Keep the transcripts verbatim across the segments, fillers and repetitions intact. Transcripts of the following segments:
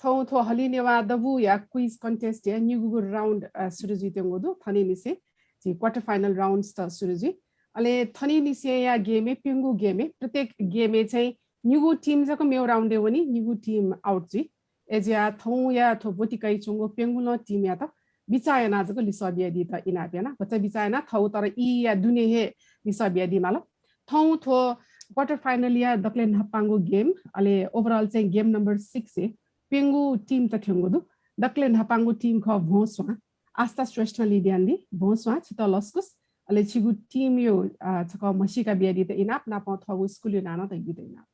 थौं थ्व हलिं नेवाः दबूया quiz contest या निगूगु round, अ, सुरु जुइत्यंगु दु। थनिंनिसें झी quarter final rounds त सुरु जुइ। अले थनिंनिसेंया game य् प्यंगू game य् प्रत्येक game य् चाहिँ निगू team जक मेगु round य् वनी, निगू team out जुइ। अय्‌जुया थौंया थ्व ब्वति कयाच्वंगु प्यंगुलं team यात बिचाः यानाः जक लिसः बियादीत इनाप याना। भचा बिचाः यानाः थःगु तर ई या दुने हे लिसः बियादी माल। थौं थ्व quarter final या दकलय् न्हापांगु game, अले overall चाहिँ game number six य् प्यंगू team त थ्यंगु दु। दकलय् न्हापांगु team खः भ्वंस्वां। आस्था श्रेष्ठं lead यानादी। भ्वंस्वां, छितः लसकुस। अले छिगु team यु, अ, छकः म्हसीका बियादीत इनाप, नापं थःगु school यु नां नं धयादीत इनाप।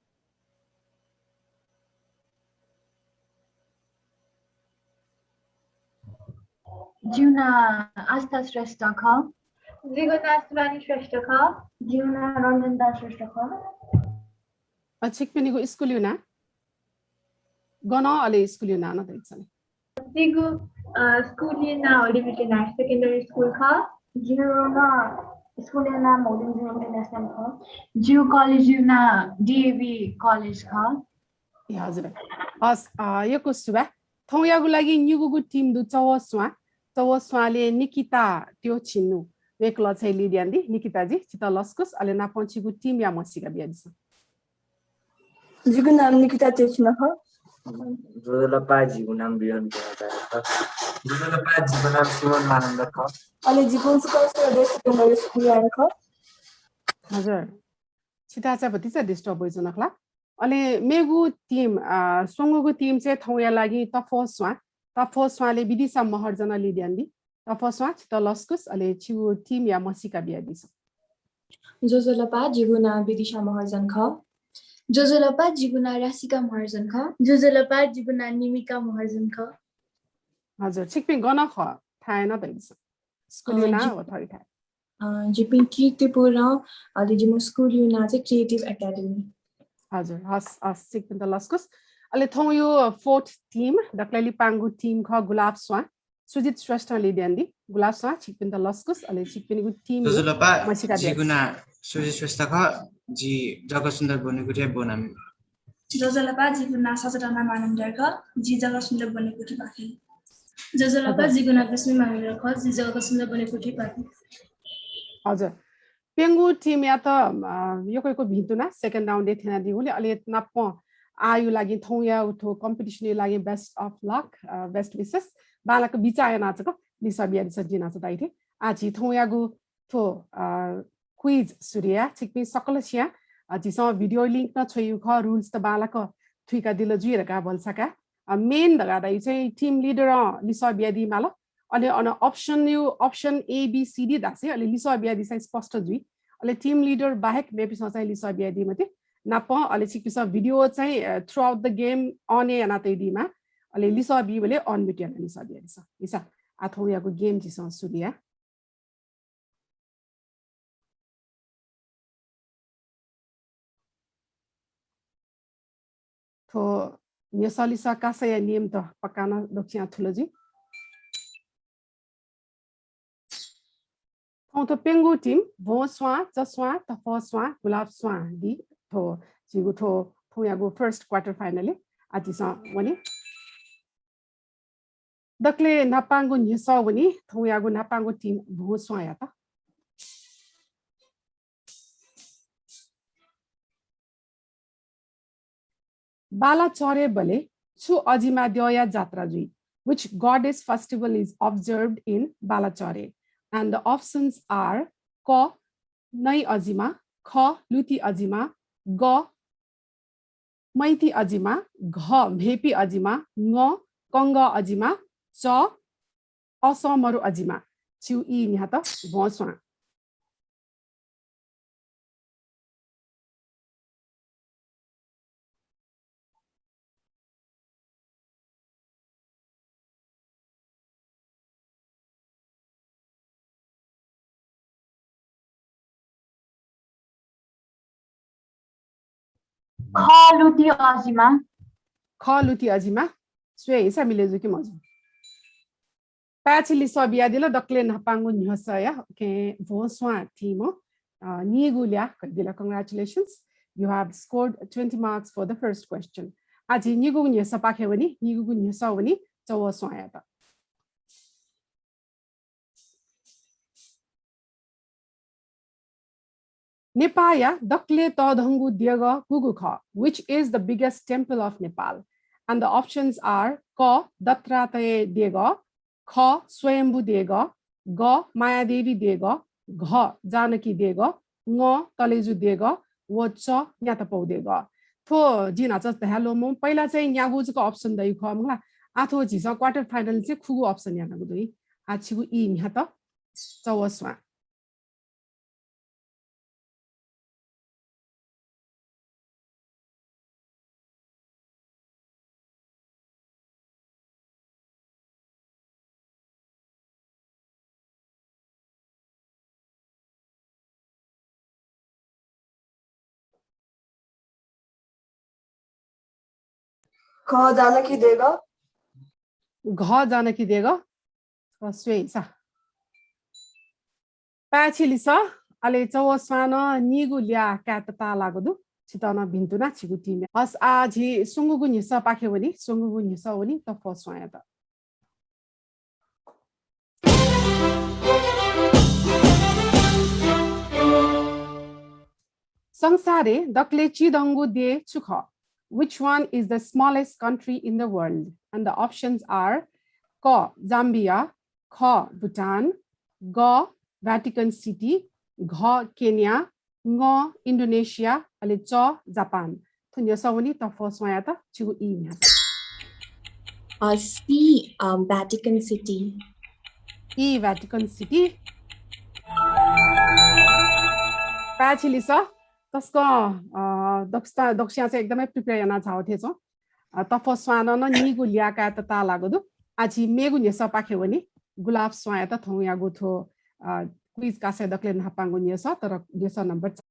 जिगु नां आस्था श्रेष्ठ खः। जिगु नां शिवानी श्रेष्ठ खः। जिगु नां रञ्जनता श्रेष्ठ खः। अ, छिकपिनिगु school यु नां? गन अले school यु नां नं धयादिसँ नि। जिगु, अ, school यु नां Holy Virgin Higher Secondary School खः। जिगु नां, school यु नां Holy Virgin International खः। जिगु college यु नां DAV College खः। ए, हजुर। हस्, अ, यक्व सुभाय्। थौंयागु लागि निगूगु team दु चवस्वां। चवस्वांले निकिता त्योछिन्हु वय्‌कलं चाहिँ lead यानादी। निकिताजी, छितः लसकुस, अले नापं छिगु team या म्हसीका बियादिसँ। जिगु नां निकिता त्योछिन्हु खः। ज्वजलपा, जिगु नां बिजन कुमार दास खः। ज्वजलपा, जिगु नां सिमोन मानन्धर खः। अले जिगु नां सुकास्वर देशपाण्डे खः। हजुर। छितः चाहिँ भतिचा disturb वइच्वन खला। अले मेगु team, अ, स्वंगूगु team चाहिँ थौंया लागि तफस्वां, तफस्वांले विदिशा महर्जन lead यानादी। तफस्वां, छितः लसकुस, अले छिगु team या म्हसीका बियादिसँ। ज्वजलपा, जिगु नां विदिशा महर्जन खः। ज्वजलपा, जिगु नां राशिका महर्जन खः। ज्वजलपा, जिगु नां निमिका महर्जन खः। हजुर, छिकपिं गन खः, थाय् नं धयादिसँ। School यु अ, नां जि-, व थःगु थाय्। अ, जिपिं कीर्तिपुरं, अले जिमिगु school यु नां चाहिँ Creative Academy। हजुर, हस्, हस्, छिकपिन्त लसकुस। अले थौंयु fourth team, दकलय् लिपांगु team खः गुलाब स्वां। सुजित श्रेष्ठं lead यानादी। गुलाब स्वां, छिकपिन्त लसकुस, अले छिकपिनिगु team यु ज्वजलपा, म्हसीका जिगु बियादिसँ। नां सुजित श्रेष्ठ खः, जि जगतसुन्दर ब्वनेकुथिया ब्वनामि। ज्वजलपा, जिगु नां सचेतना मानन्धर खः, जि जगतसुन्दर ब्वनेकुथिपाखें। ज्वजलपा, हजुर। जिगु नां विष्णु मानन्धर खः, जि जगतसुन्दर ब्वनेकुथिपाखें। हजुर। प्यंगू team यात, अ, यक्व यक्व भिंतुना second round य् थ्यनादीगुलिं, अले नापं आःयु लागि थौंया थ्व competition यु लागि best of luck, a, best wishes। बांलाक बिचाः यानाः जक लिसः बियादिसँ, जिं नं धाइ थें। आः झी थौंयागु थ्व, अ, quiz सुरु याये। छिकपिं सकलसियां, अ, झीसं video link नं छ्वयागु खः, rules त बांलाक थुइकादिल जुइ धकाः भलसा काये। अ, main धकाः धाइ चाहिँ team leader-ं लिसः बियादी माल। अले अन option यु, option A, B, C, D धासें अले लिसः बियादीसां स्पष्ट जुइ। अले team leader बाहेक मेपिन्सं चाहिँ लिसः बियादी मते। नापं अले छिकपिन्सं video चाहिँ, अ, throughout the game on य् याना तयादीमा। अले लिसः बीबलय् unmute यानाः लिसः बियादिसँ। इसा, आः थौंयागु game झीसं सुरु याये। थ्व न्ह्यसः लिसः कासाया नियम त पक्का नं दक्वस्यां थुल जुइ। थौं थ्व प्यंगू team भ्वंस्वां, चस्वां, तफस्वां, गुलाब स्वां दी। थ्व झीगु थ्व थौंयागु first quarter final य् आः झीसं वने। दकलय् न्हापांगु न्ह्यसः वनी थौंयागु न्हापांगु team भ्वंस्वांयात। बालाचह्रेबलय् छु अजिमा द्यःया जात्रा जुइ? Which goddess festival is observed in बालाचह्रे? And the options are क, नै अजिमा, ख, लुति अजिमा, ग, मैति अजिमा, घ, म्हेपि अजिमा, ङ, कंग अजिमा, च, असंमरु अजिमा। छिगु ई न्ह्यात भ्वंस्वां। ख, लुति अजिमा। ख, लुति अजिमा। स्वये, इसा मिले जू कि मजू? पाय्छि लिसः बियादिल, दकलय् न्हापांगु न्ह्यसःया, OK, भ्वंस्वां team, अ, नीगू ल्याः कयादिल। Congratulations, you have scored twenty marks for the first question. आः झी निगूगु न्ह्यसःपाखे वनी, निगूगु न्ह्यसः वनी चौवस्वांयात। नेपाःया दकलय् तःधंगु देगः गुगु खः? Which is the biggest temple of Nepal? And the options are क, दत्रात्रेय देगः, ख, स्वयम्भू देगः, ग, मायादेवी देगः, घ, जानकी देगः, ङ, तलेजु देगः व च, न्यातपौ देगः। थ्व जिं न्हाचः धया ल्वःमं, पहिला चाहिँ न्यागू जक option दइ खः मखु ला। आः थ्व झीसं quarter final चाहिँ खुगू option यानागु दु। आः छिगु ई न्ह्यात, चौवस्वां। घ, जानकी देगः। घ, जानकी देगः। स्व-, स्वये सा। पाय्छि लिसः, अले चौवस्वां नं निगू ल्याः कायेत ताःलाःगु दु। छितः नं भिन्तुना छिगु team। हस्, आः झी स्वंगूगु न्ह्यसःपाखे वनी, स्वंगूगु न्ह्यसः वनी तफस्वांयात। संसारय् दकलय् चिधंगु देय् छु खः? Which one is the smallest country in the world? And the options are क, जाम्बिया, ख, भुटान, ग, भ्याटिकन सिटी, घ, केन्या, ङ, इन्डोनेसिया, अले च, जापान। थ्व न्ह्यसः वनी तफस्वांयात। छिगु ई न्ह्यात। अ, C, अ, भ्याटिकन सिटी। ई, भ्याटिकन सिटी। पाय्छि लिसः, तसकं, अ, दक्ष-, दक्ष्या चाहिँ एकदमै prepare याना झाः थें च्वं। अ, तफस्वां नं निगू ल्याः कायेत ताःलाःगु दु। आः झी मेगु न्ह्यसःपाखे वनी, गुलाफ स्वांयात। थौंयागु थ्व, अ, quiz कासाय् दकलय् न्हापांगु न्ह्यसः, तर न्ह्यसः नम्बर चार।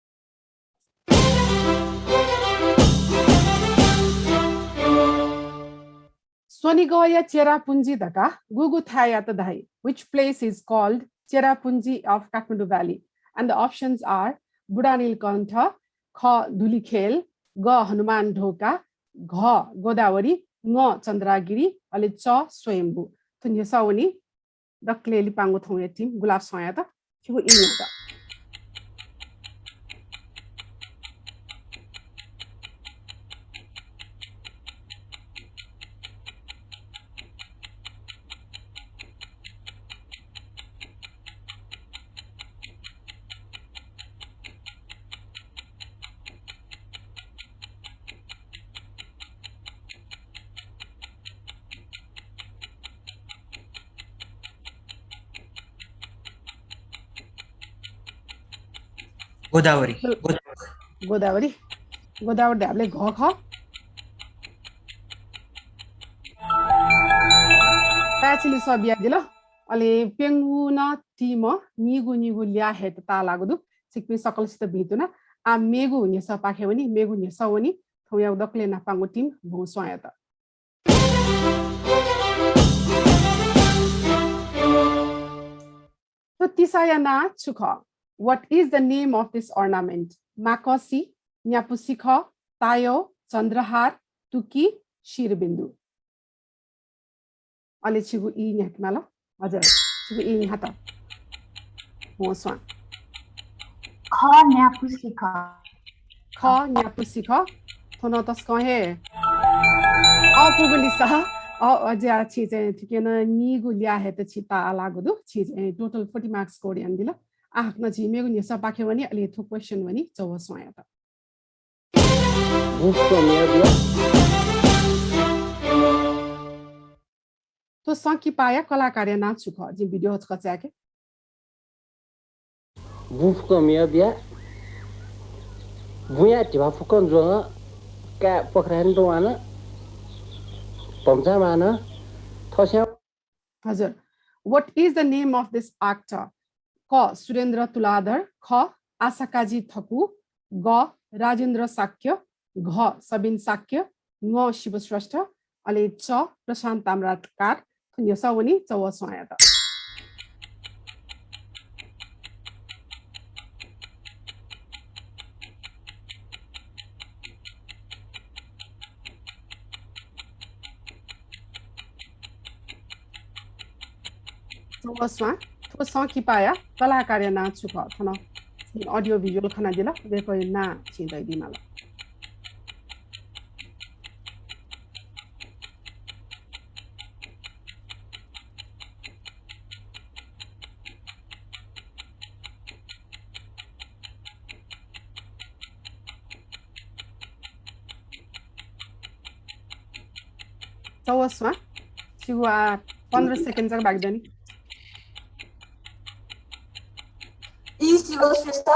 स्वनिगःया चेरापुञ्जी धकाः गुगु थाय्‌यात धाइ? Which place is called Cherrapunji of Kathmandu Valley? And the options are Budhanilkantha, ख, धुलिखेल, ग, हनुमान ढोका, घ, गोदावरी, ङ, चन्द्रागिरी, अले च, स्वयम्भू। थ्व न्ह्यसः वनी दकलय् लिपांगु थौंया team गुलाफ स्वांयात। छिगु ई न्ह्यात। गोदावरी। गो-, गोदावरी। गोदावरी धायेबलय् घ खः। पाय्‌छि लिसः बियादिल। अले प्यंगू नं team निगू निगू ल्याः हयेत ताःलाःगु दु। छिकपिं सकलसित भिंतुना। आः मेगु न्ह्यसःपाखे वनी, मेगु न्ह्यसः वनी। थौंयागु दकलय् न्हापांगु team भौंस्वांयात। थ्व तिसाया नां छु खः? What is the name of this ornament? Maksi, न्यापुसिखः, तायौ, चन्द्रहार, तुकि, शिरबिन्दु। अले छिगु ई न्ह्याकेमाल। हजुर, छिगु ई न्ह्यात। भौंस्वां। ख, न्यापुसिखः। ख, न्यापुसिखः। थ्व नं तसकं हे अःपुगु लिसः। अ, अज्या, छि चाहिँ थुकिं नं निगू ल्याः हयेत छि ताःलाःगु दु। छि चाहिँ total forty marks score यानादिल। आः हाकनं झी मेगु न्ह्यसःपाखे वनी, अले थ्व question वनी चौवस्वांयात। बुँ फुकं म्ये बिया। थ्व संकिपाया कलाकारया नां छु खः? जिं video छकः चाय्‌के। बुँ फुकं म्ये बिया। बुँया धिबा फुकं ज्वं, काय् पोखरा नं वान, भम्चा वान, थस्यां। हजुर। What is the name of this actor? क, सुरेन्द्र तुलाधर, ख, आशाकाजी थकु, ग, राजेन्द्र शाक्य, घ, सबिन शाक्य, ङ, शिवश्रेष्ठ, अले च, प्रशान्त ताम्राकार। थ्व न्ह्यसः वनी चौवस्वांयात। चौवस्वां, थ्व संकिपाया कलाकारया नां छु खः? थन audio visual खनादिल, वय्कःया नां छिं धयादी माल। चौवस्वां, छिगु आः पन्ध्र second जक बाकी दनि। ई शिवश्रेष्ठ।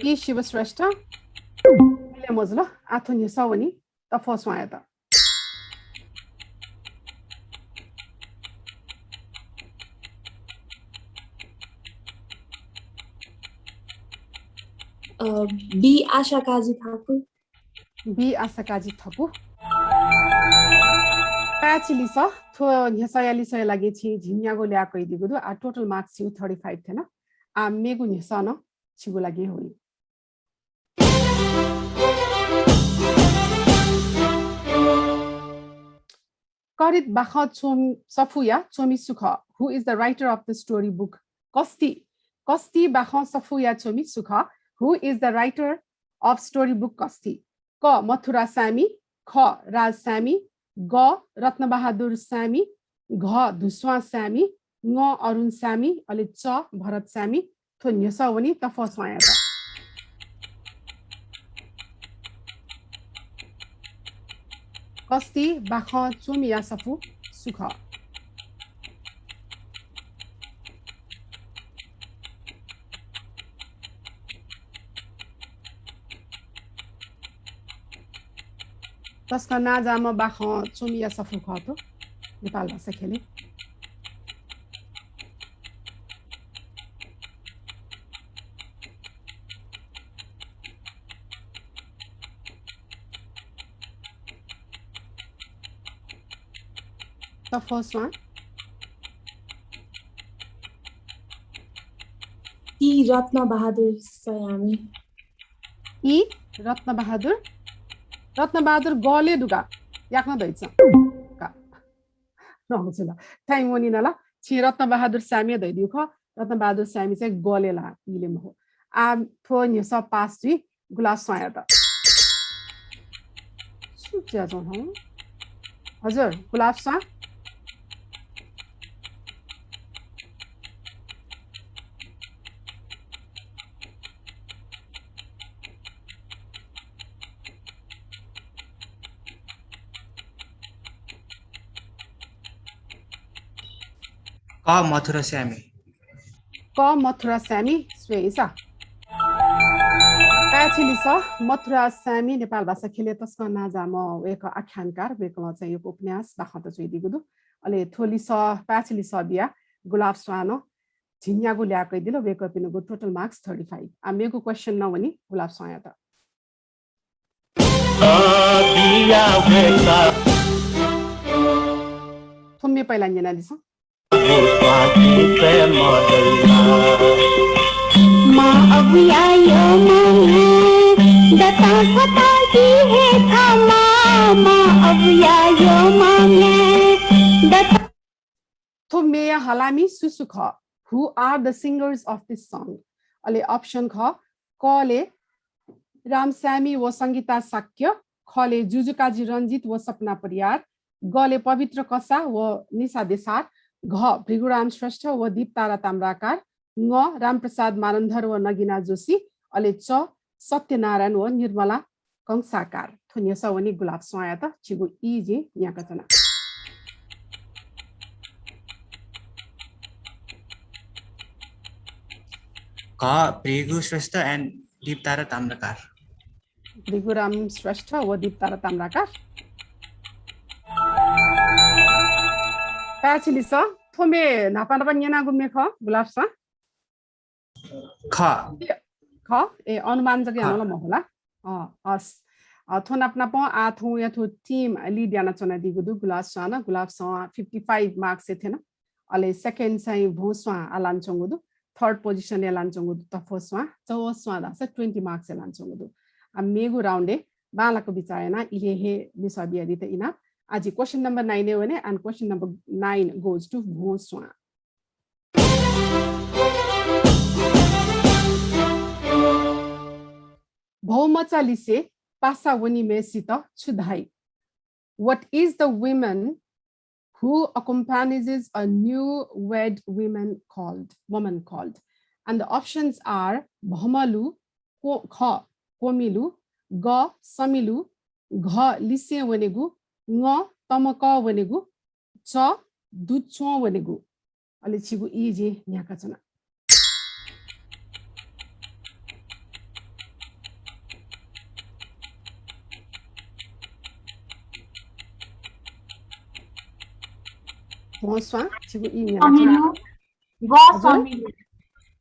ई शिवश्रेष्ठ। मिले मजुल, आः थ्व न्ह्यसः वनी तफस्वांयात। अ, B आशा काजी ठाकुर। B आशा काजी ठाकुर। पाय्छि लिसः, थ्व न्ह्यसःया लिसःया लागि छिं झिंन्यागू ल्याः कयादीगु दु। आः total marks छिगु thirty five थें। आः मेगु न्ह्यसः नं छिगु लागि हे वनी। करित बाखं च्वमि-, सफूया च्वमि सु खः? Who is the writer of the story book? कस्ति, कस्ति बाखं सफूया च्वमि सु खः? Who is the writer of story book कस्ति? क मथुरा स्यामी, ख राज स्यामी, ग रत्नबहादुर स्यामी, घ धुस्वां स्यामी, ङ अरुण स्यामी, अले च भरत स्यामी। थ्व न्ह्यसः वनी तफस्वांयात। कस्ति बाखं च्वमिया सफू सु खः? तसकं नांजाःम्ह बाखं च्वमिया सफू खः थ्व नेपाल भाषा ख्यलय्। तफस्वां। ई रत्नबहादुर स्यामी। ई रत्नबहादुर, रत्नबहादुर गले दुगा याकनं धइचं का। नहुँसिल। Time वनिन ला। छिं रत्नबहादुर स्यामी धइदिउ खः। रत्नबहादुर स्यामी चाहिँ गले ला, इले मखु। आः थ्व न्ह्यसः pass जुइ गुलाब स्वांयात। छु च्याच्वं हौ? हजुर, गुलाब स्वां। क मथुरा स्यामी। क मथुरा स्यामी, स्वये इसा। पाय्छि लिसः, मथुरा स्यामी नेपाल भाषा ख्यलय् तसकं नांजाःम्ह वय्कः आख्यानकार, वय्कलं चाहिँ यक्व उपन्यास बाखंत च्वयादीगु दु। अले थ्व लिसः, पाय्छि लिसः बिया गुलाब स्वांनं झिंन्यागू ल्याः कयादिल, वय्कःपिनिगु total marks thirty five। आः मेगु question नं वनी गुलाब स्वांयात। थ्व म्ये पहिला न्यनादिसँ। थ्व म्येया हलामि सु सु खः? Who are the singers of this song? अले option खः, क ले राम स्यामी व संगीता शाक्य, ख ले जुजुकाजी रञ्जित व सपना परियार, ग ले पवित्र कसा व निशा देसार, घ भृगुराम श्रेष्ठ व दीपतारा ताम्राकार, ङ रामप्रसाद मानन्धर व नगिना जोशी, अले च सत्यनारायण व निर्मला कंसाकार। थ्व न्ह्यसः वनी गुलाब स्वांयात। छिगु ई जिं न्याकाच्वना। घ भृगु श्रेष्ठ and दीपतारा ताम्राकार। भृगुराम श्रेष्ठ व दीपतारा ताम्राकार। पाय्छि लिसः, थ्व म्ये न्हापा न्हापा न्यनागु म्ये खः, गुलाब स्वां। ख। ख, ए, अनुमान जक ख। याना ला मखु ला। अँ, हस्। अ, थ्व नाप नापं आः थौंया थ्व team lead यानाच्वनादीगु दु गुलाब स्वां। गुलाब स्वां fifty five marks-य् थ्यन। अले second चाहिँ भ्वं स्वां आः लानाच्वंगु दु। Third position-य् लानाच्वंगु दु तफस्वां। चौवस्वां धाःसा twenty marks-य् लानाच्वंगु दु। आः मेगु round-य् बांलाक बिचाः यानाः इलय् हे लिसः बियादीत इनाप। आः जि question number nine-य् वने, and question number nine goes to भ्वं स्वां। भौमचा लिसे पासा वनीम्हय्‌सित छु धाइ? What is the woman who accompanies a new wed women called, woman called? And the options are भमलु, को-, ख, कोमिलु, ग, समिलु, घ, लिसें वनेगु, ङ, तमकः वनेगु, च, दुच्वं वनेगु। अले छिगु ई जिं न्ह्याकाच्वना। भ्वं स्वां, छिगु ई न्ह्याकाच्वना। समिलु। ग हजुर? समिलु।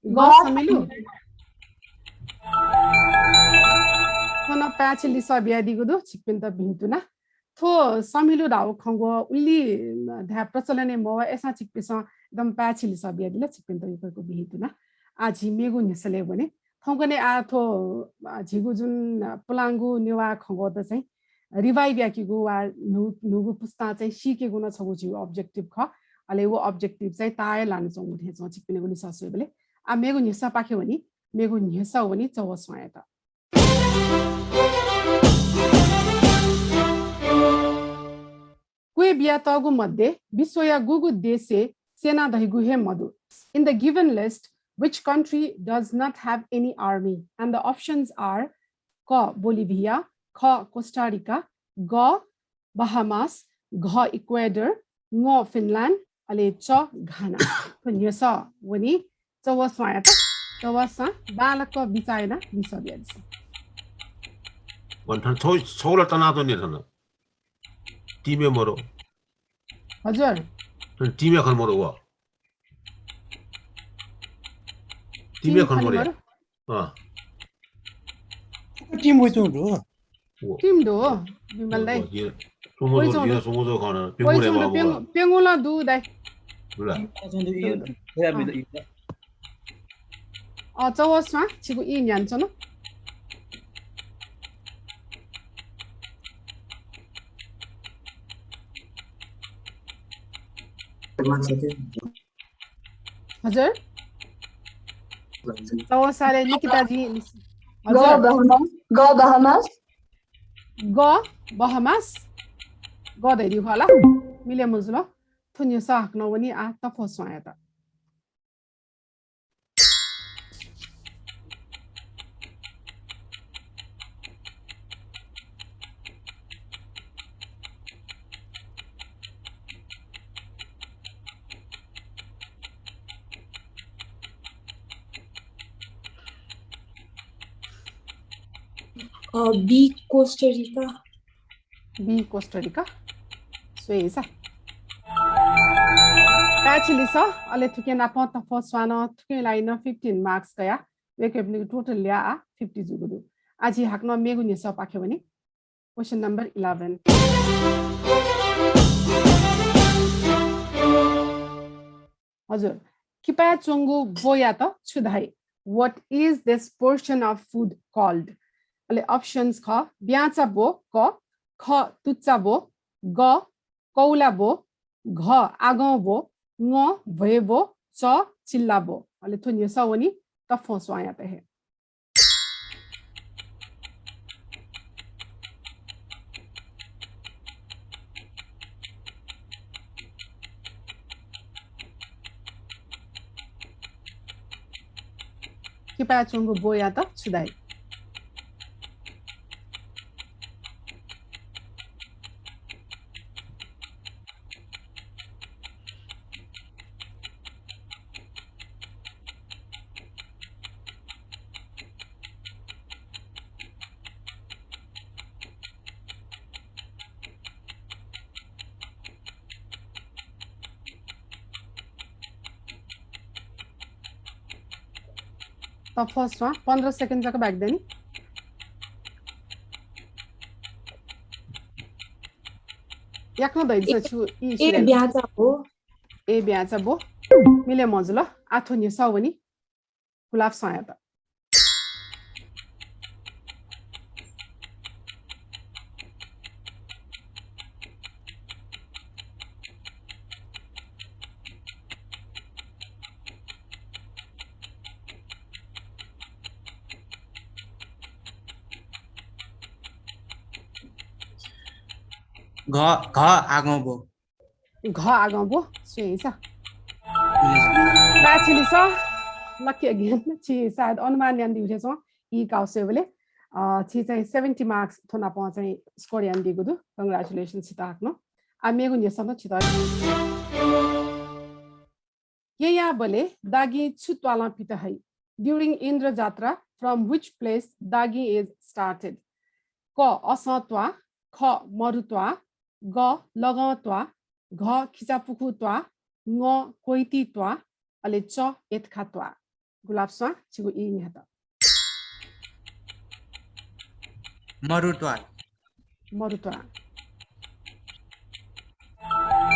ग ग समिलु। समिलु। थन पाय्‌छि लिसः बियादीगु दु, छिकपिन्त भिन्तुना। थ्व समिलु धाःगु खँग्वः उलि धाये प्रचलनय् मवः, अय्‌सां छिकपिन्सं एकदम पाय्‌छि लिसः बियादिल, छिकपिन्त यक्व यक्व भिन्तुना। आः झी मेगु न्ह्यसलय् वने। थौंकन्हय् आः थ्व, अ, झीगु जुन, अ, पुलांगु नेवाः खँग्वःत चाहिँ revive याकेगु वा न्हू-, न्हूगु पुस्तां चाहिँ सीकेगु नं छगू झीगु objective खः। अले व objective चाहिँ ताःया लानाच्वंगु थें च्वं छिकपिनिगु लिसः स्वयेबलय्। आः मेगु न्ह्यसःपाखे वनी, मेगु न्ह्यसः वनी चवस्वांयात। क्वय् बियातःगु मध्ये विश्वया गुगु देशय् सेना धइगु हे मदु? In the given list, which country does not have any army? And the options are क बोलिभिया, ख कोस्टारिका, ग बहामास, घ इक्वेडर, ङ फिनल्यान्ड, अले च घाना। थ्व न्ह्यसः वनी चवस्वांयात। चवस्वां बांलाक बिचाः यानाः लिसः बियादिसँ। वन थन छौ, छौ ला तनाच्वनी थन। टिमय् मरु। हजुर। थन टिमय् खन मरु व। टिमय् टिम खन खन मरु। मरु। अँ। टिम वइच्वंगु दु। व। टिम दु, विमल दाइ। व, व, जिं सुमो वइच्वंगु दु। जिं सुमो खन, वइच्वंगु दु, बाबु। प्यंगु, प्यंगु ला दु दाइ। दु ला। दु, दु। अँ। अँ, चवस्वां, छिगु ई न्ह्यानाच्वना। हजुर? चवस्वांले निकिताजी, ग हजुर? बहमास, ग बहमास। ग बहमास? ग धयादीगु खः ला? मिले मजुल। थ्व न्ह्यसः हाकनं वनी आः तफस्वांयात। अ, B कोस्टारिका। B Costa Rica. स्वयेसा। पाय्‌छि लिसः, अले थुकिया नापं तफस्वां नं, थुकिया लागिं नं fifteen marks कयाः वय्‌कःपिनिगु total ल्याः आः fifty जूगु दु। आः झी हाकनं मेगु न्ह्यसःपाखे वनी। Question number eleven। हजुर, किपाय् च्वंगु ब्वयात छु धाइ? What is this portion of food called? अले options खः, ब्याँचा ब्व, क, ख, तुच्चा ब्व, ग, कौला ब्व, घ, आगं ब्व, ङ, भ्वय् ब्व, च, चिल्ला ब्व। अले थ्व न्ह्यसः वनी तफस्वांयात हे। किपाय् च्वंगु ब्वयात छु धाइ? तफस्वां, पन्ध्र second जक बाकी दनि। याकनं धयादिसँ छु, ई ए, सिरियल। ब्याँचा ब्व। ए, ब्याँचा ब्व। मिले मजुल। आः थ्व न्ह्यसः वनी गुलाफ स्वांयात। घ, घ आगं ब्व। घ आगं ब्व, स्वये सा। पाय्छि लिसः, lucky again, छि सायद अनुमान यानादीगु थें च्वं, ई काउ स्वयेबलय्, अ, छि चाहिँ seventy marks थ्व नाप चाहिँ score यानादीगु दु। Congratulations छित हाकनं। आ, मेगु न्ह्यसः नं छित। येँयाःबलय् दागिं छु त्वालं पित हइ? During Indra Jatra, from which place दागिं is started? क असं त्वाः, ख मरु त्वाः, ग लगं त्वाः, घ खिचापुखू त्वाः, ङ क्वइति त्वाः, अले च एतखा त्वाः। गुलाब स्वां, छिगु ई न्ह्यात। मरु त्वाः। मरु त्वाः।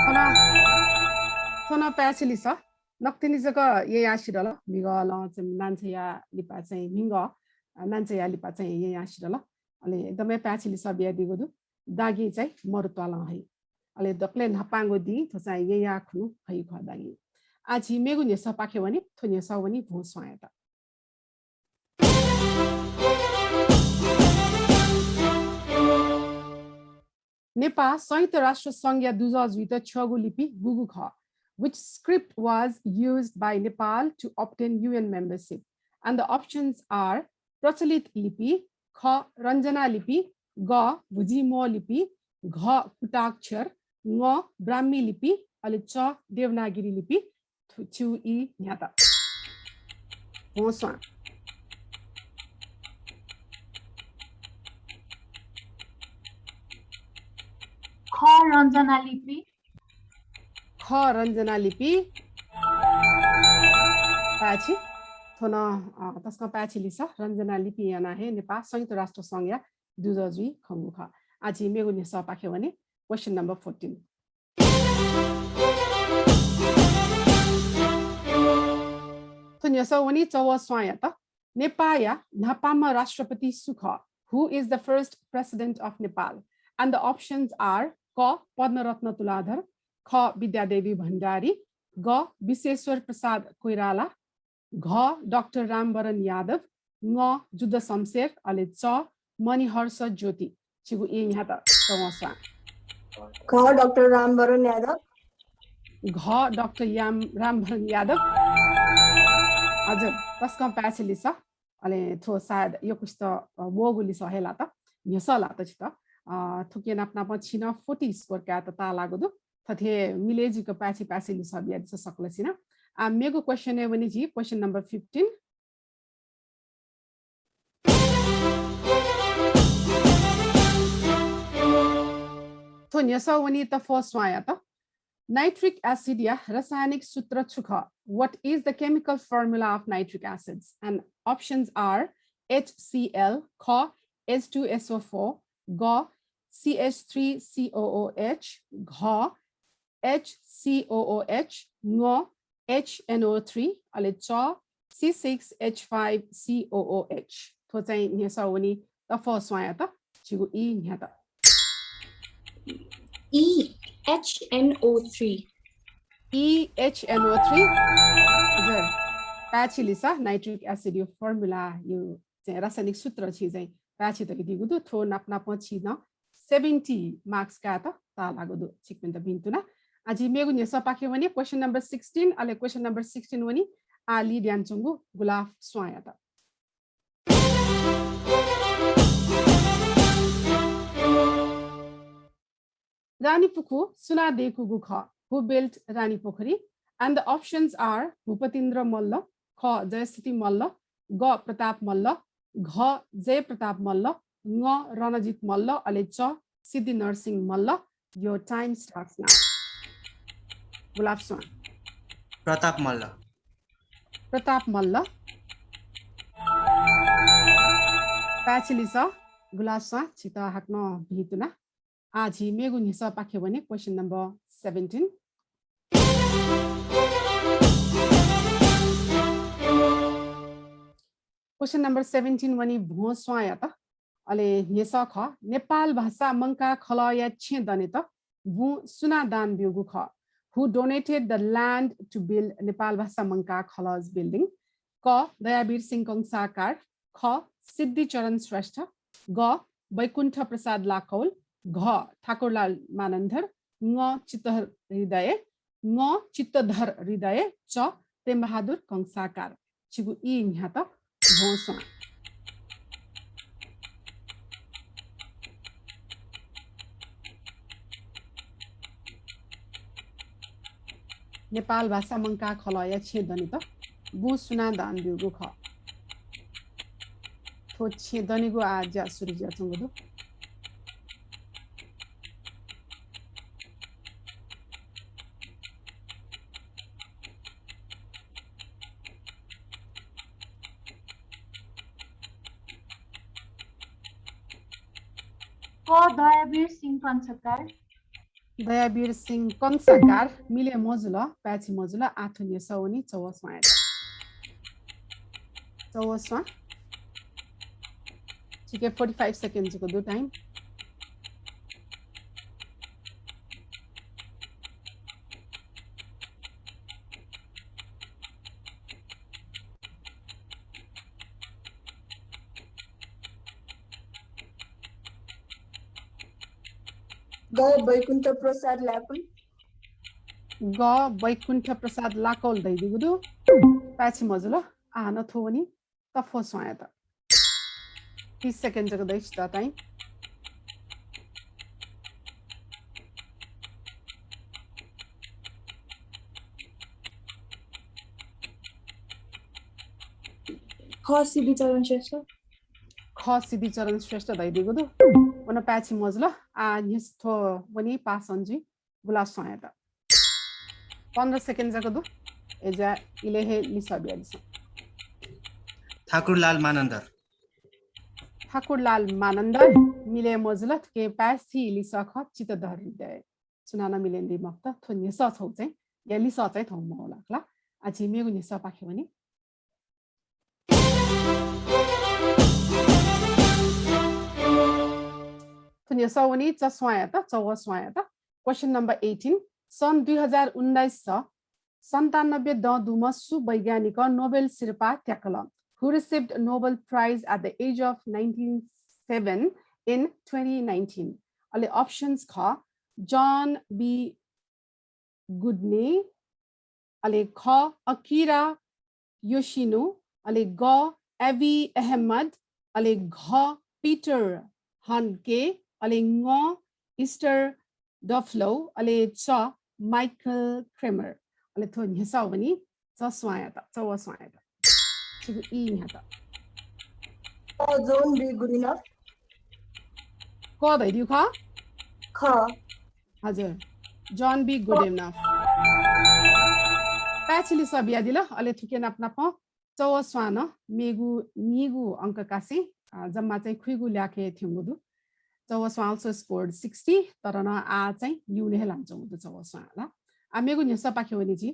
थन, थन पाय्छि लिसः। नकतिनि जक येँयाः सिधल, म्हिगः लं चाहिँ नानछ्या लिपा चाहिँ म्हिगः, अ, नानछ्या लिपा चाहिँ येँयाः सिधल। अले एकदमै पाय्छि लिसः बियादीगु दु। दागिं चाहिँ मरु त्वालं हइ। अले दकलय् न्हापांगु दिं थ्व चाहिँ येँयाः खुन्हु हइ खः दागिं। आः झी मेगु न्ह्यसःपाखे वनी, थ्व न्ह्यसः वनी भ्वं स्वांयात। नेपाः संयुक्त राष्ट्र संघया दुजः जुइत छ्यःगु लिपि गुगु खः? Which script was used by Nepal to obtain U N membership? And the options are प्रचलित लिपि, ख रञ्जना लिपि, ग भुजिमो लिपि, घ कुटाक्षर, ङ ब्राह्मी लिपि, अले च देवनागरी लिपि। थ्व छिगु ई न्ह्यात। भ्वं स्वां। ख रञ्जना लिपि। ख रञ्जना लिपि। पाय्छि। थ्व नं, अ, तसकं पाय्छि लिसः। रञ्जना लिपिं यानाः हे नेपाः संयुक्त राष्ट्र संघया दुजः जुइ खंगु खः। आः झी मेगु न्ह्यसःपाखे वने। Question number fourteen। थ्व न्ह्यसः वनी च व स्वांयात। नेपाःया न्हापांम्ह राष्ट्रपति सु खः? Who is the first president of Nepal? And the options are क पद्मरत्न तुलाधर, ख विद्यादेवी भण्डारी, ग विश्वेश्वर प्रसाद कोइराला, घ डाक्टर रामवरण यादव, ङ जुद्ध शमशेर, अले च मणिहर्ष ज्योति। छिगु ई न्ह्यात, च व स्वां। घ डाक्टर रामवरण यादव। घ डाक्टर याम-, रामवरण यादव। हजुर, तसकं पाय्छि लिसः। अले थ्व सायद यक्वसित, अ, वःगु लिसः हे लात, न्ह्यसः लात छित। अ, थुकिया नाप नापं छिं नं forty score कायेत ताःलाःगु दु। थथे मिले जुइक पाय्छि पाय्छि लिसः बियादिसँ सकलसिनं। आः मेगु question-य् वने झी, question number fifteen। थ्व न्ह्यसः वनी तफः स्वांयात। Nitric acid-या रसायनिक सूत्र छु खः? What is the chemical formula of nitric acids? And options are HCl, ख H two S O four, ग C H three C O O H, घ H C O O H, ङ H N O three, अले च C six H five C O O H। थ्व चाहिँ न्ह्यसः वनी तफः स्वांयात। छिगु ई न्ह्यात। E H N O three। E H N O three। हजुर, पाय्छि लिसः। Nitric acid-या formula-या चाहिँ रासायनिक सूत्र छिं चाहिँ पाय्छि तयादीगु दु। थ्व नाप नापं छिं नं seventy marks कायेत ताःलाःगु दु। छिकपिन्त भिन्तुना। आः झी मेगु न्ह्यसःपाखे वने, question number sixteen, अले question number sixteen वनी आः lead यानाच्वंगु गुलाफ स्वांयात। रानीपुखु सुनां दय्कूगु खः? Who built Ranipokhari? And the options are Bhupatindra मल्ल, ख जयस्थिति मल्ल, ग प्रताप मल्ल, घ जयप्रताप मल्ल, ङ रणजित मल्ल, अले च सिद्धि नरसिंह मल्ल। Your time starts now। गुलाफ स्वां। प्रताप मल्ल। प्रताप मल्ल। पाय्छि लिसः गुलाफ स्वां, छित हाकनं भिंतुना। आः झी मेगु न्ह्यसःपाखे वने, question number seventeen। Question number seventeen वनी भ्वं स्वांयात। अले न्ह्यसः खः, नेपाल भाषा मंकाः खलःया छेँ दनेत बुँ सुनां दान ब्यूगु खः? Who donated the land to build Nepal भाषा मंकाः खलः's building? क दयावीर सिंह कंसाकार, ख सिद्धिचरण श्रेष्ठ, ग बैकुण्ठ प्रसाद लाकौल, घ ठाकुरलाल मानन्धर, ङ चित्तधर हृदय, ङ चित्तधर हृदय, च प्रेमबहादुर कंसाकार। छिगु ई न्ह्यात भ्वंस्वां। नेपाल भाषा मंकाः खलःया छेँ दनेत बुँ सुनां दान ब्यूगु खः? थ्व छेँ दनेगु आः ज्या सुरु जुयाच्वंगु दु। क दयावीर सिंह कंसाकार। दयावीर सिंह कंसाकार मिले मजुल, पाय्छि मजुल, आः थ्व न्ह्यसः वनी चौवस्वांयात। चौवस्वां। ठीक है, forty five second जक दु time। ग बैकुण्ठ प्रसाद लाकोल। ग बैकुण्ठ प्रसाद लाकोल धयादीगु दु। पाय्छि मजुल, आः हानं थ्व वनी तफ्वस्वांयात। तीस second जक दइ छितः time। ख सिद्धिचरण श्रेष्ठ। ख सिद्धिचरण श्रेष्ठ धयादीगु दु। व नं पाय्छि मजुल। आः न्ह्यसः थ्व वनी पासांजी गुलाबस्वांयात। पन्ध्र second जक दु। अय्जुयाः इलय् हे लिसः बियादिसँ। ठाकुरलाल मानन्धर। ठाकुरलाल मानन्धर मिले मजुल, थुकिं पाय्छि लिसः खः चित्तधर हृदय। सुनानं मिले यानादी मखुत, थ्व न्ह्यसः छगू चाहिँ, या लिसः चाहिँ थौं मवल खला। आः झी मेगु न्ह्यसःपाखे वनी। थ्व न्ह्यसः वनी चस्वांयात, चौवस्वांयात। Question number eighteen। सन् दुई हजार उन्नाइस सन्तानब्बे दँ दुम्ह सु वैज्ञानिकं नोबेल सिरपाः त्याकल? Who received Nobel Prize at the age of ninety-seven in twenty nineteen? अले options खः, जन बी गुडने, अले ख अकिरा योशिनो, अले ग एभी अहमद, अले घ पिटर हन्के, अले ङ इस्टर डफलो, अले च माइकल क्रेमर। अले थ्व न्ह्यसः वनी चस्वांयात, चौवस्वांयात। छिगु ई न्ह्यात। क जन बी गुडइनफ। क धयादिउ खः? ख। हजुर, जन बी गुडइनफ। पाय्छि लिसः बियादिल, अले थुकिया नाप नापं चौवस्वां नं मेगु नीगू अंक कासें, अ, जम्मा चाहिँ खुइगू ल्याखय् थ्यंगु दु। चौवस्वां also scored sixty, तर नं आः चाहिँ लिउने हे लानाच्वंगु दु चौवस्वां ला। आः मेगु न्ह्यसःपाखे वनी झी।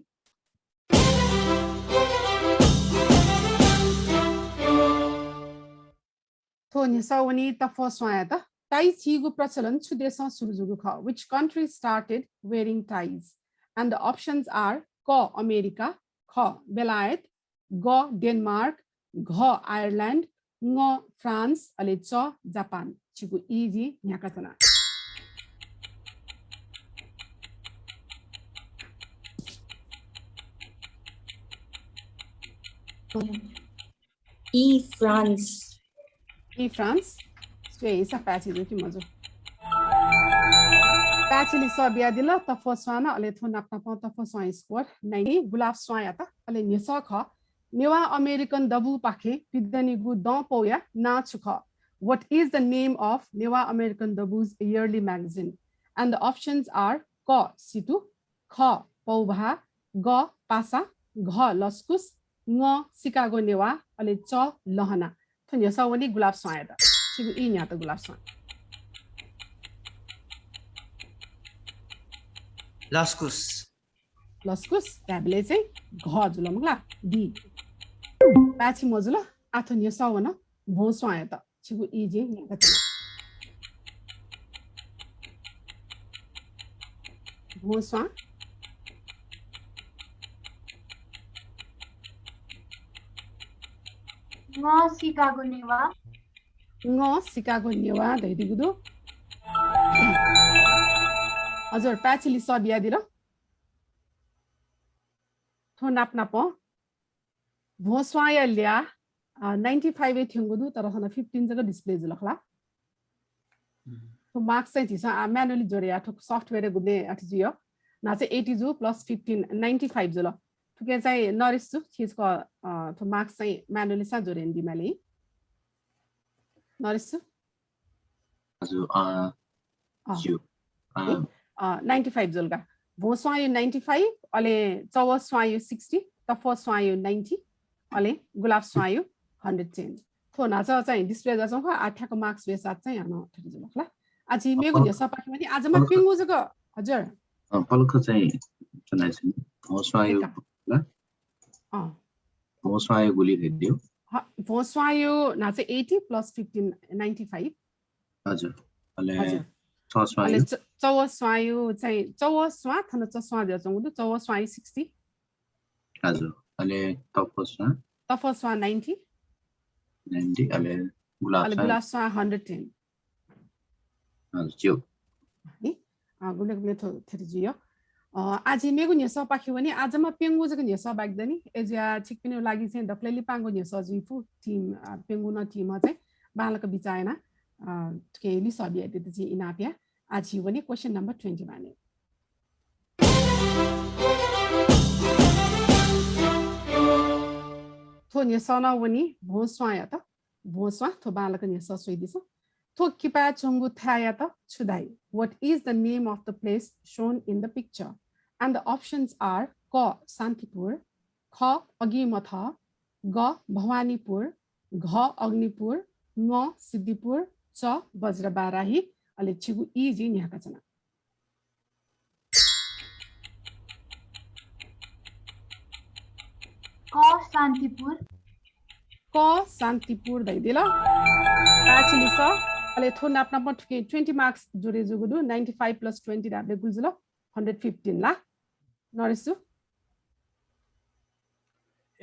थ्व न्ह्यसः वनी तफ्वस्वांयात। टाई चीगु प्रचलन छु देशं सुरु जूगु खः? Which country started wearing ties? And the options are क अमेरिका, ख बेलायत, ग डेनमार्क, घ आयरल्याण्ड, ङ फ्रान्स, अले च जापान। छिगु ई जिं न्ह्याकाच्वना। ई फ्रान्स। ई फ्रान्स। स्वये, ईसा पाय्छि जू कि मजू? पाय्छि लिसः बियादिल तफ्वस्वां नं, अले थ्व नाप नापं तफ्वस्वां score ninety, गुलाबस्वांयात। अले न्ह्यसः खः, नेवाः अमेरिकन दबूपाखें पिदनीगु दँ पौया नां छु खः? What is the name of Newah अमेरिकन दबूज yearly magazine? And the options are क सितु, ख पौभाः, ग पासा, घ लसकुस, ङ सिकागो नेवाः, अले च लहना। थ्व न्ह्यसः वनी गुलाबस्वांयात। छिगु ई न्ह्यात गुलाबस्वां। लसकुस। लसकुस धायेबलय् चाहिँ घ जुल मखु ला? D। पाय्छि मजुल, आः थ्व न्ह्यसः वन भ्वंस्वांयात। छिगु ई जिं न्ह्याकाच्वना। भ्वंस्वां। ङ सिकागो नेवाः। ङ सिकागो नेवाः धयादीगु दु। हजुर, पाय्छि लिसः बियादिल। थ्व नाप नाप भ्वंस्वांया ल्याः, अ, ninety five य् थ्यंगु दु, तर थन fifteen जक display जुल खला। थ्व marks चाहिँ झीसं आ manually जोडे या, थ्व software गुबलें अथे जुइ। न्हाचः eighty जू plus fifteen, ninety five जुल। थुके चाहिँ नरेश जु, छिसक, अ, थ्व marks चाहिँ manually सां जोडे यानादी माली। नरेश जु? हजुर, अ, अ। ज्यू। अ, है? अ, ninety five जुल का। भ्वंस्वांयु ninety five, अले चवःस्वांयु sixty, तफःस्वांयु ninety, अले गुलाबस्वांयु hundred ten। थ्व न्हाचः चाहिँ display जुयाच्वंगु खः, आ थ्याक्क marks वयेसाथ चाहिँ हानं थथे जुल खला। आ झी मेगु अ, न्ह्यसःपाखे वनी, आ जम्मा अ, प्यंगू जक, हजुर। अ, पलख चाहिँ च्वनादिसँ नि। भ्वंस्वांयु का। ला? अँ। भ्वंस्वांयु गुलि धयादियो? ह, भ्वंस्वांयु न्हाचः eighty plus fifteen, ninety five। हजुर। अले हजुर। चवःस्वांयु? अले च-, चवःस्वांयु चाहिँ, चवःस्वां, थन चस्वां जुयाच्वंगु दु, चवःस्वांयु sixty। हजुर। अले तफःस्वां? तफःस्वां ninety। Ninety, अले अले गुलाबस्वां? गुलाबस्वां hundred ten। हजुर, ज्यू। है? अ, गुबलें गुबलें थ्व थथे जुइ। अ, आ झी मेगु न्ह्यसःपाखे वनी, आ जम्मा प्यंगू जक न्ह्यसः बाकि दनि। अय्जुया छिकपिनिगु लागि चाहिँ दकलय् लिपांगु न्ह्यसः जुइफु team, अ, प्यंगू नं team चाहिँ बांलाक बिचाः याना, अ, थुके लिसः बियादीत जिं इनाप या। आ झी वनी question number twenty one य्। थ्व न्ह्यसः नं वनी भ्वंस्वांयात। भ्वंस्वां, थ्व बांलाक न्ह्यसः स्वयादिसँ। थ्व किपाय् च्वंगु थाय्‌यात छु धाइ? What is the name of the place shown in the picture? And the options are क शान्तिपुर, ख अगिमथ, ग भवानीपुर, घ अग्निपुर, ङ सिद्धिपुर, च बज्रबाराही। अले छिगु ई जिं न्ह्याकाच्वना। क शान्तिपुर। क शान्तिपुर धयादिल। पाय्छि लिसः। अले थ्व नाप नाप थुके twenty marks जोडे जूगु दु, ninety five plus twenty धाःबलय् गुलि जुल? Hundred fifteen ला? नरेश जु?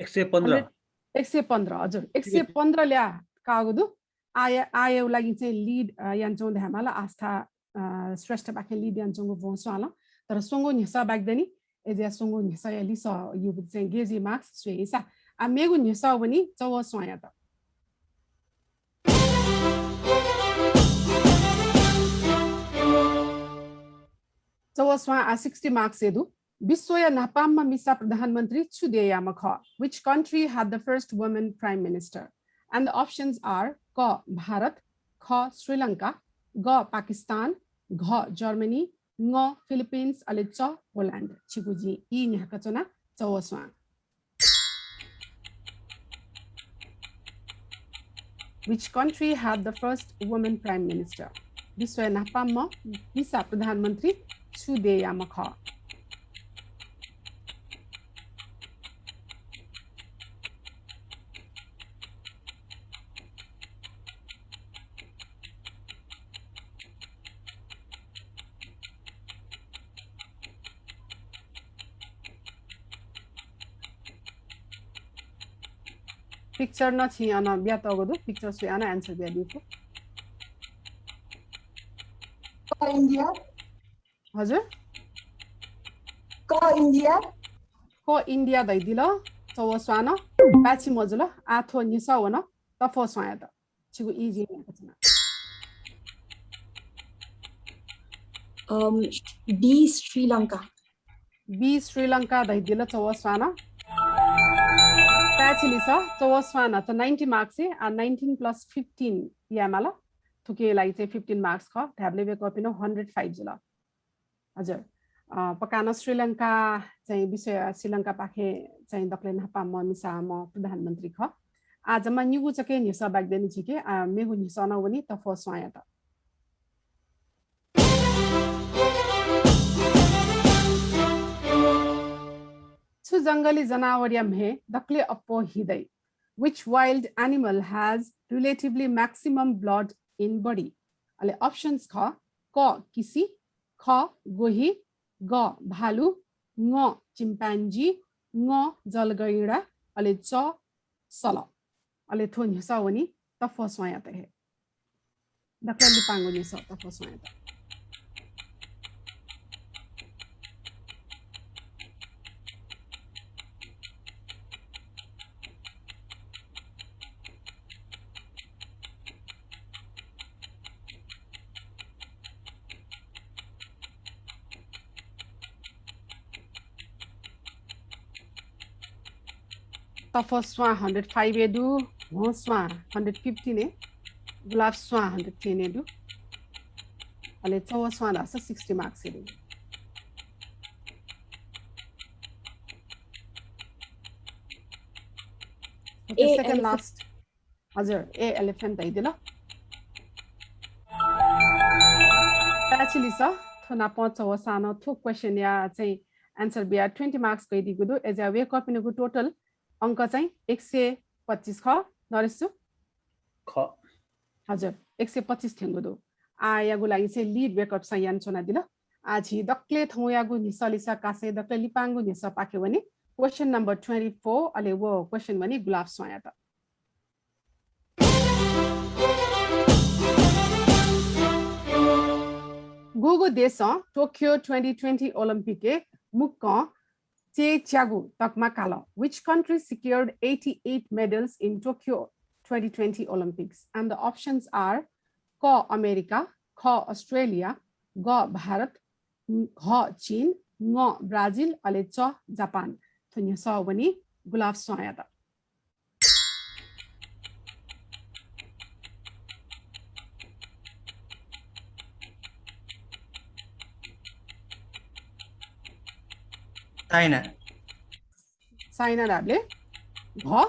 एक सय पन्ध्र। Hundred, एक सय पन्ध्र, हजुर। एक सय पन्ध्र ल्याः काःगु दु। आःया, आःयागु लागि चाहिँ lead, अ, यानाच्वंगु धायेमाल आस्था, अ, श्रेष्ठपाखें lead यानाच्वंगु भ्वंस्वां ला। तर स्वंगू न्ह्यसः बाकि दनि, अय्जुया स्वंगू न्ह्यसःया लिसः यु चाहिँ गय् जुइ marks स्वयादिसँ। आ मेगु न्ह्यसः वनी चवःस्वांयात। चवःस्वां आ sixty marks य् दु। विश्वया न्हापांम्ह मिसा प्रधानमन्त्री छु देय्‌याम्ह खः? Which country had the first woman prime minister? And the options are क भारत, ख श्रीलंका, ग पाकिस्तान, घ जर्मनी, ङ फिलिपिन्स, अले च पोल्याण्ड। छिगु जिं ई न्ह्याकाच्वना, चवःस्वां। Which country had the first woman prime minister? विश्वया न्हापांम्ह मिसा प्रधानमन्त्री छु देय्‌याम्ह खः? Picture नं छिं अन बियातःगु दु, picture स्वयाः नं answer बियादीफु। क इन्डिया। हजुर? क इन्डिया। क इन्डिया धयादिल, चवःस्वां नं। पाय्छि मजुल, आः थ्व न्ह्यसः वन, तफःस्वांयात। छिगु ई जिं न्ह्याकाच्वना। अम, B श्रीलंका। B श्रीलंका धयादिल चवःस्वां नं। पाय्छि लिसः, चवःस्वां नं त ninety marks हे, आ nineteen plus fifteen यायेमाल। थुकिया लागि चाहिँ fifteen marks खः, धायेबलय् वय्‌कःपिं नं hundred five जुल। हजुर। अ, पक्का नं श्रीलंका चाहिँ विश्वया श्रीलंकापाखें चाहिँ दकलय् न्हापांम्ह मिसाम्ह प्रधानमन्त्री खः। आः जम्मा निगू जक हे न्ह्यसः बाकि दनि झीके, आ मेगु न्ह्यसः नं वनी तफःस्वांयात। छु जंगली जनावरया म्हय् दकलय् अप्वः हि दइ? Which wild animal has relatively maximum blood in body? अले options खः, क किसि, ख गोहि, ग भालु, ङ chimpanzee, ङ जलगैंडा, अले च सल। अले थ्व न्ह्यसः वनी तफःस्वांयात हे। दकलय् लिपांगु न्ह्यसः तफःस्वांयात। तफः स्वां हन्ड्रेड फाइभ ए दु, भ्वं स्वां हन्ड्रेड फिफ्टिन ए, गुलाफ स्वां हन्ड्रेड टेन ए दु। अले चौः स्वां धाःसा सिक्सटी मार्क्स ए दु। Okay, ए, सेकेन्ड एलिफेन्ट। लास्ट। हजुर, ए एलिफेन्ट धइदिल। पाय्छि लिसः, थ्व नाप चौः स्वां नं थ्व क्वेसनया चाहिँ एन्सर बियाः ट्वेन्टी मार्क्स कयादीगु दु। अय्‌जुयाः वय्‌कःपिनिगु टोटल अंक चाहिँ एक सय पच्चिस खः। नरेश जु? खः। हजुर, एक सय पच्चिस थ्यंगु दु। आःयागु लागि चाहिँ लिड वय्‌कःपिसं यानाच्वनादिल। आः झी दकलय् थौंयागु न्ह्यसः लिसः कासाय् दकलय् लिपांगु न्ह्यसःपाखे वनी। क्वेसन नम्बर ट्वेन्टी फोर, अले व क्वेसन वनी गुलाफ स्वांयात। गुगु देशं टोकियो ट्वेन्टी ट्वेन्टी ओलम्पिकय् मुक्कं च्यय्‌च्यागु तकमा काल? Which country secured eighty-eight medals in Tokyo twenty twenty Olympics? And the options are क अमेरिका, ख अस्ट्रेलिया, ग भारत, घ चीन, ङ ब्राजिल, अले च जापान। थ्व न्ह्यसः वनी गुलाफ स्वांयात। चाइना। चाइना धाःबलय् घ,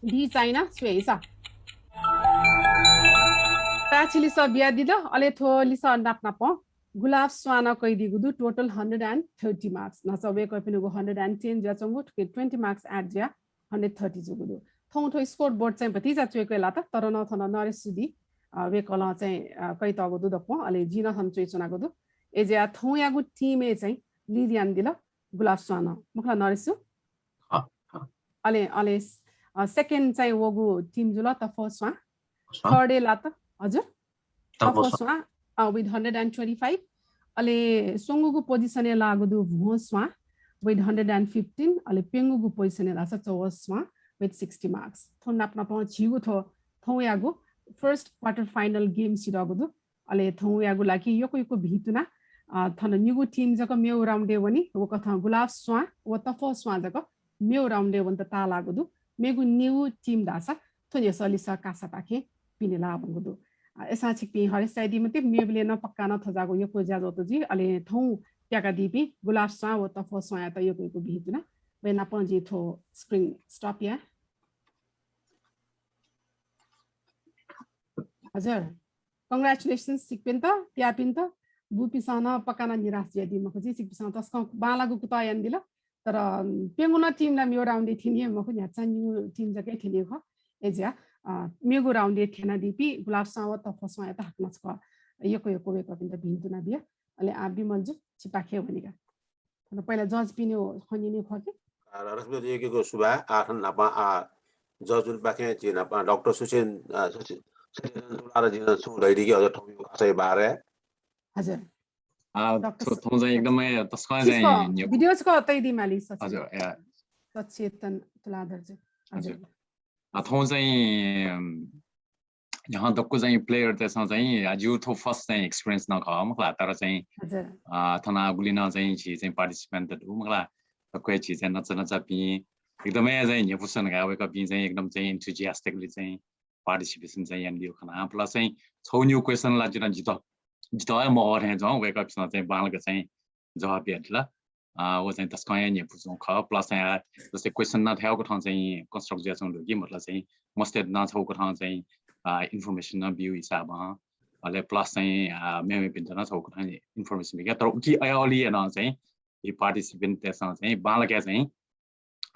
डी चाइना, स्वये सा। पाय्छि लिसः बियादिल, अले थ्व लिसः नाप नापं गुलाफ स्वां कयादीगु दु, total hundred and thirty marks. न्हाचः वय्‌कःपिनिगु हन्ड्रेड एन्ड टेन जुयाच्वंगु, थुकी ट्वेन्टी मार्क्स एड जुयाः हन्ड्रेड थर्टी जूगु दु। थौं थ्व स्कोर बोर्ड चाहिँ भतिचा च्वय्‌के लात, तर नं थन नरेश जु दी, अ, वय्‌कलं चाहिँ, अ, कयातःगु दु दक्वं, अले जिं नं थन च्वयाच्वनागु दु। अय्‌जुयाः थौंयागु टिमय् चाहिँ लिड यानादिल गुलाफ स्वां, मखु ला नरेश जु? अँ, अँ। अले, अले, अ, सेकेन्ड चाहिँ वःगु टिम जुल तफः स्वां। स्वां। थर्ड य् लात, हजुर? तफः तफः स्वां। स्वां, अ, with hundred and twenty five। अले स्वंगूगु पोजिसनय् लाःगु दु भ्वं Swan with hundred and fifteen, अले प्यंगूगु पोजिसनय् लाःसा चौः स्वां with sixty marks। थ्व नाप नापं झीगु थ्व थौंयागु फर्स्ट क्वार्टर फाइनल गेम सिधःगु दु। अले थौंयागु लागि यक्व यक्व भिंतुना, अ, थन निगू टिम जक मेगु राउन्डय् वनी, व कथं गुलाफ स्वां व तफः स्वां जक मेगु राउन्डय् वनेत ताःलाःगु दु। मेगु निगू टिम धाःसा थ्व न्ह्यसः लिसः कासापाखें पिने लाःवंगु दु। अ, अय्‌सां छिकपिं हरेस चायादी मते, मेबलय् नं पक्का नं थज्याःगु यक्व ज्याझ्वःत जुइ। अले थौं त्याकादीपिं गुलाफ स्वां व तफः स्वांयात यक्व यक्व भिंतुना। वय् नापं जिं थ्व स्क्रिन स्टप याये। हजुर, congratulations छिकपिन्त, त्याःपिन्त। बूपिन्सं नं पक्का नं निराश जुयादी मखु, जि छिकपिन्सं तसकं बांलाःगु कुतः यानादिल। तर, अम, प्यंगू नं टिम ला मेगु राउन्डय् थ्यनी हे मखु, न्ह्याचा निगू टिम जक हे थ्यनी खः। अय्‌जुयाः, अ, मेगु राउन्डय् थ्यनादीपिं गुलाफ स्वां व तफः स्वांयात हाकनं छकः यक्व यक्व वय्‌कःपिन्त भिंतुना बिया। अले आः विमल जु, छिपाखे वनेका। थन पहिला जजपिनि खँ न्यने खः कि? आ, रश्मि जु, यक्व यक्व सुभाय्। आः थन न्हापां, आ, जजपिनिपाखें झी न्हापां डाक्टर सुसेन, आ, सुसे-, सुसेन तुलाधरजुं छुं धयादी कि हजुर थौंयागु कासाया बारे। हजुर। आ, डाक्टर थ्व-, सु-, थौं चाहिँ एकदमै तसकं चाहिँ छिसकः न्ह्यः भिडियो छकः तयादी माली सचेतन। हजुर, या। सचेतन तुलाधरजु। हजुर। हजुर। आ, थौं चाहिँ, अम, न्ह्यः दक्व चाहिँ प्लेयरतय्‌सं चाहिँ, आ, जिगु थ्व फर्स्ट चाहिँ एक्सपिरियन्स नं खः मखु ला, तर चाहिँ, हजुर। आ, थन गुलि नं चाहिँ झी चाहिँ पार्टिसिपेन्ट दु मखु ला, दक्व हे झी चाहिँ नचा नचापिं एकदमै चाहिँ न्ह्यइपुसे धकाः वय्‌कःपिं चाहिँ एकदम चाहिँ enthusiastically चाहिँ पार्टिसिपेसन चाहिँ यानादीगु खना। प्लस चाहिँ छगू निगू क्वेसन ला जितः, जितः हे मवः थें च्वं, वय्‌कःपिन्सं चाहिँ बांलाक चाहिँ जवाफ बियादिल। अ, व चाहिँ तसकं हे न्ह्यइपुसे च्वंगु खः। प्लस चाहिँ, अ, जस्तै क्वेसन नं थ्व कथं चाहिँ construct जुयाच्वंगु दु कि, मतलब चाहिँ मस्तय्‌त नं छगू कथं चाहिँ, अ, इन्फर्मेसन नं ब्यूगु हिसाबं, अले प्लस चाहिँ, अ, मेमेपिन्त नं छगू कथं इन्फर्मेसन ब्यूगु। तर उकी अय्‌वलय् नं चाहिँ यी पार्टिसिपेन्टतय्‌सं चाहिँ बांलाक चाहिँ,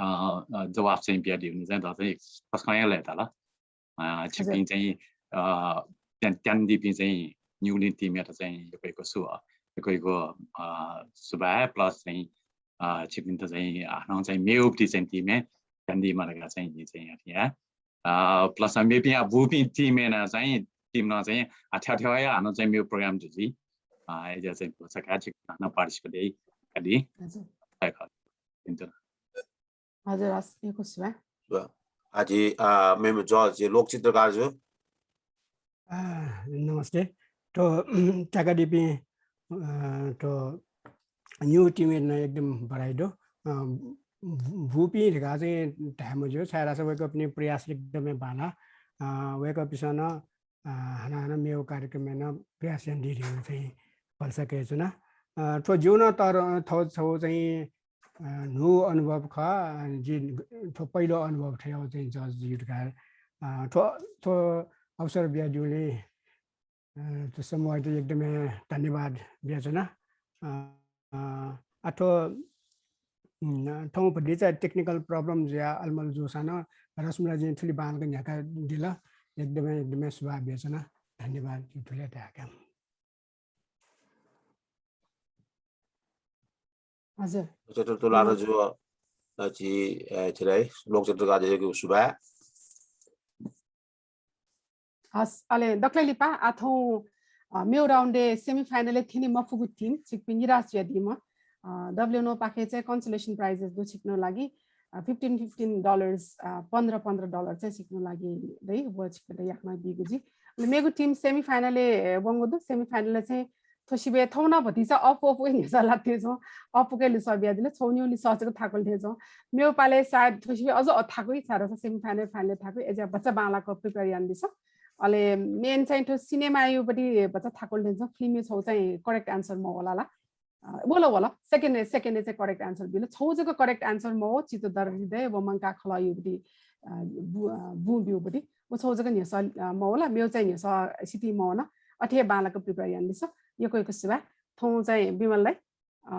अ, अ, जवाफ चाहिँ बियादीगु चाहिँ द चाहिँ तसकं हे लय्‌ताल। अ, हजुर। छिकपिं चाहिँ, अ, त्यान-, त्यानादीपिं चाहिँ निगुलिं टिमयात चाहिँ यक्व यक्व सु-, यक्व यक्व, अ, सुभाय् प्लस चाहिँ, अ, छिकपिन्त चाहिँ हानं चाहिँ मेगु चाहिँ टिमय् त्यानादीमा धकाः चाहिँ जिं चाहिँ याना। अ, प्लस मेपिं आ बूपिं टिमय् नं चाहिँ, टिम नं चाहिँ आ थ्याथ्याः हे हानं चाहिँ मेगु प्रोग्राम जुइ। अ, अय्‌जुयाः चाहिँ भरोसा काये छिकपिं हानं पार्टिसिपेट याइ, यानादी। हजुर। खः। हजुर, हस्, यक्व सुभाय्। सुभाय्। आ, झी, अ, मेमेगु जज झी लोकचित्रकारजु। अ, नमस्ते। थ्व, त्याकादीपिं, अ, थ्व न्यू टिमयात नं एकदम बधाई दु। अ, बु-, बुपिं धकाः चाहिँ धाये मज्यू, छाय्धाःसा वय्कःपिनि प्रयास एकदमै बांला। अ, वय्कःपिसं नं, अ, हानं हानं मेगु कार्यक्रमय् नं प्रयास यानादी धइगु चाहिँ भलसा कयाच्वना। अ, थ्व जिगु नं तर-, थ्व छगू चाहिँ, अ, न्हू अनुभव खः। अ, जि थ्व पहिलो अनुभव थज्याःगु चाहिँ जज जुइ धकाः, अ, थ्व, थ्व अवसर बियादीगुलिं, अ, थ्व समूहयात एकदमै धन्यवाद बियाच्वना। अ, अ, आ थ्व, उम्, थौं भतिचा technical problem जुयाः अलमल जूसां नं रश्मिलाजुं थुलि बांलाक न्ह्याकादिल। एकदमै, एकदमै सुभाय् बियाच्वना। धन्यवाद, जिं थुलि हे धयाकाये। हजुर। चतुर्थ तुलाधर जु, अ, झी, अ, थिरै लोकचन्द्र काजीयाके सुभाय्। हस्, अले दकलय् लिपा आः थौं, अ, मेगु round-य् semi final-य् थ्यने मफुगु team छिकपिं निराश जुयादीम्ह, अ, WNO पाखें चाहिँ consolation prizes दु छिकपिनि लागि, अ, fifteen fifteen dollars, अ, पन्ध्र पन्ध्र dollar चाहिँ छिकपिनि लागि दइ, व छिकपिन्त याकनं बीगु जुइ। अले मेगु team semi final-य् वंगु दु, semi final-य् चाहिँ थ्व सिबय् थौं नं भतिचा अप्वः अप्वः न्ह्यसः लात थें च्वं, अप्वःके लिसः बियादिल, छगू निगू लिसः जक थाकुल थें च्वं। मेगु पालय् सायद थ्व सिबय् अझ अ थाकुइ, छाय् धाःसा semi final final थाकुइ, अय्‌जुयाः भचा बांलाक prepare यानादिसँ। अले main चाहिँ थ्व सिनेमायागुपट्टि भचा थाकुल थें च्वं, film-या छगू चाहिँ correct answer मवल ला। अ, वल, वल, second, second चाहिँ correct answer बिल। छगू जक correct answer मवः, चित्तधर हृदय व मंकाः खलःयागुपट्टि, अ, बु-, अ, बुँ ब्यूगुपट्टि। व छगू जक न्ह्यसः, अ, मवल, मेगु चाहिँ न्ह्यसः सितिं मवन। अथे हे बांलाक prepare यानादिसँ। यक्व यक्व सुभाय्। थौं चाहिँ विमल दाइ,